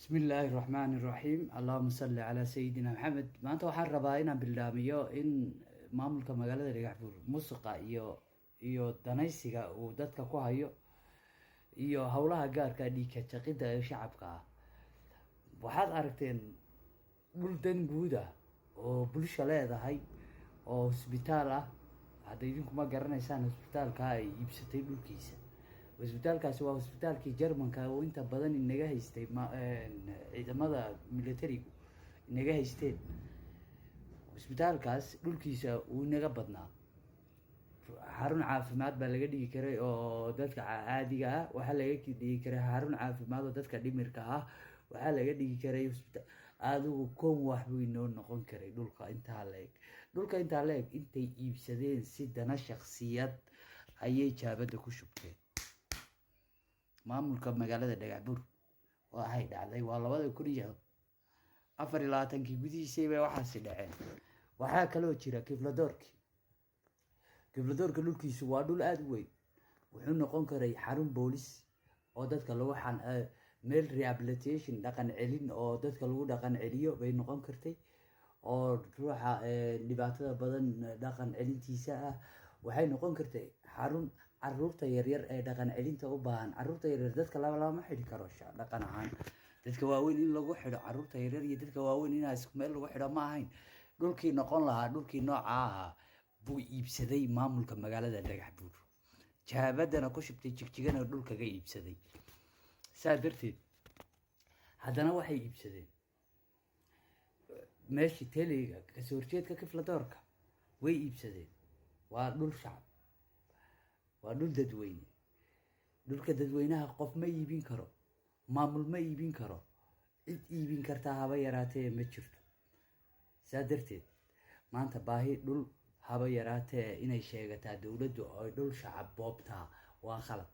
Bismi illaahi raxmaani raxiim. Allahuma salli calaa sayidina Maxamed. Maanta waxaan rabaa inaan bildaamiyo in maamulka magaalada Dhagaxbuur musuqa iyo danaysiga uu dadka ku hayo iyo howlaha gaarka dhiigka jaqidda ee shacabka ah. Waxaad aragteen dhul dan guud ah oo bulsha leedahay oo hosbitaal ah. Hadda idinkuma garanaysaan hosbitaalka ay iibsatay dhulkiisa. Hosbitaalkaasi waa hosbitaalkii Jermanka oo inta badan inaga haystay, ciidamada militarigu inaga haysteen. Hosbitaalkaas dhulkiisa uu inaga badnaa. Xarun caafimaad baa laga dhigi karay oo dadka caadiga ah, waxaa laga dhigi karay xarun caafimaad oo dadka dhimirka ah, waxaa laga dhigi karay hosbitaal. Adigu kon wax buu inoo noqon karay dhulka intaa la-eg. Dhulka intaa la-eg intay iibsadeen, si dana shaksiyad ayay jaabadda ku shubteen maamulka magaalada Dhagaxbuur. Waxay dhacday waa 2024-kii gudihiisay bay waxaasi dhaceen. Waxaa kaloo jira Kifladoorki. Kifladoorka dhulkiisu waa dhul aada u weyn. Wuxuu noqon karay xarun boolis oo dadka lagu meel rehabilitation, dhaqan celin, oo dadka lagu dhaqan celiyo bay noqon kartay, oo ruuxa dhibaatada badan dhaqan celintiisa ah. Waxay noqon kartay xarun caruurta yaryar ee dhaqan celinta u baahan. Caruurta yaryar dadka laba lama xidhi karo dhaqan ahaan. Dadka waaweyn in lagu xidho, caruurta yaryar iyo dadka waaweyn inaa isku meel lagu xidho ma ahayn. Dhulkii noqon lahaa dhulkii noocaa ahaa buu iibsaday maamulka magaalada Dhagaxbuur, jaabadana ku shubtay, Jigjigana dhulkaga iibsaday. Saa darteed haddana waxay iibsadeen meeshii teleyga kasoo horjeedka Kifladoorka way iibsadeen. Waa dhul shacab, waa dhul dadweyne. Dhulka dadweynaha qof ma iibin karo, maamul ma iibin karo, cid iibin kartaa haba yaraatee ma jirto. Saa darteed maanta baahi dhul haba yaraatee inay sheegataa dowladdu oy dhul shacab boobtaa waa khalad.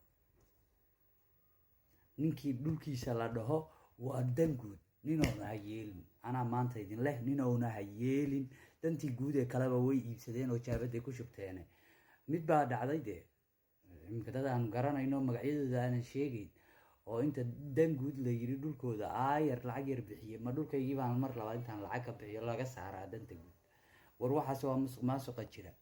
Ninkii dhulkiisa la dhaho waa dan guud, ninoona ha yeelin. Anaa maanta idin leh, ninoona ha yeelin. Dantii guud ee kaleba way iibsadeen oo jaabaday ku shubteene. Mid baa dhacday dee, iminka dad aanu garanayno, magacyadooda aanan sheegeyn, oo inta dan guud la yiri dhulkooda aayar lacag yar bixiyey. Ma dhulkaygii baan mar labaad intaan lacag ka bixiyo laga saaraa danta guud? War waxaas waa musuq maasuqa jira.